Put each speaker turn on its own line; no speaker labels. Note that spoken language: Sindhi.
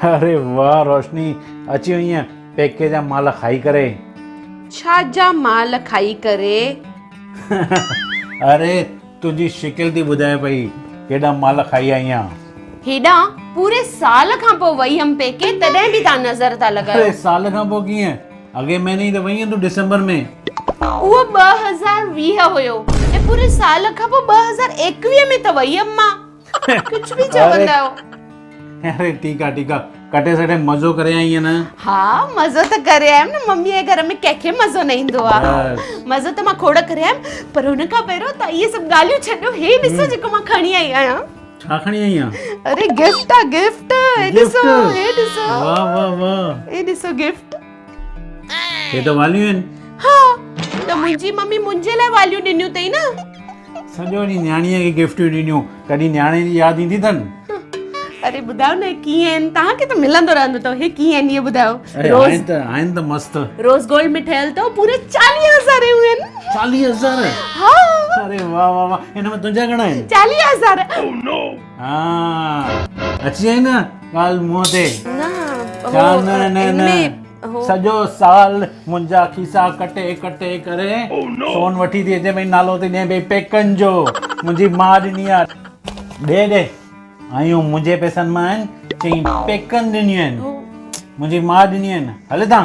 اري واهه روشني اچي وئينء پيڪي جا مال کائي ڪري.
ڇا جا مال کائي ڪري؟
اري تنهنجي شڪل ٿي ٻڌائي پئي ڪيڏا مال کائي آئي آن.
هيڏانهن پوري سال کان پوء وئي هيم پيڪي تڏهن به توهان نظر ٿا لڳايو.
اري سال کان پوء ڪيئن؟ اڳئين مهيني ئي ته وئين تون ڊسمبر ۾.
اهو 2020 هيو ۽ پوري سال کان پوء 2021 ۾ ته وئي هيم مان. ڪجهه به چوندا آهيو.
اري ٺيڪ آ ٺيڪ آ ڪٽي سٽي مزو ڪري آئي آهين نه.
ها مزو ته ڪري آيم نه ممي جي گهر ۾ ڪنهن کي مزو نه ايندو آ. مزو ته مان کوڙ ڪري آيم پر ان کان پهريون ته اهي سڀ ڳالهيون ڇڏيو هي ڏسو جيڪو مان کڻي آئي آهيان.
ڇا کڻي آئي آهين؟
اري گفٽ آ گفٽ هي ڏسو هي ڏسو.
واه واه واه.
هي ڏسو گفٽ.
هي ته واليون آهن.
ها ته منهنجي ممي منهنجي لاء واليون ڏنيون اٿئي نه.
سڄو ڏينهن نياڻيء کي گفٽيون ڏنيون، ڪڏهن نياڻي جي ياد ايندي اٿن؟
اري ٻڌايو نه ڪيئن آهن؟ توهان کي ته ملندو رهندو اٿو، هي ڪيئن آهن اهي ٻڌايو.
روز آهن ته آهن ته مست.
روز گولڊ ۾ ٺهيل اٿو، پوري 40000 جون آهن.
40000؟
ها.
اري واه واه واه، هن ۾ تنهنجا گهڻا آهن؟
40000.
ها اچي وئي نه ڳالهه منهن تي.
نه
ڇا نه نه نه. سڄو سال منهنجا کيسا ڪٽي ڪٽي ڪري سون وٺي ٿي اچي ڀئي نالو ٿي ڏين ڀئي پيڪن جو منهنجي ماء ڏني آ ڏي ڏي آيون منهنجي پئسن مان آهن چئي پيڪن ڏنيون آهن منهنجي ماء ڏنيون آهن هل هتان.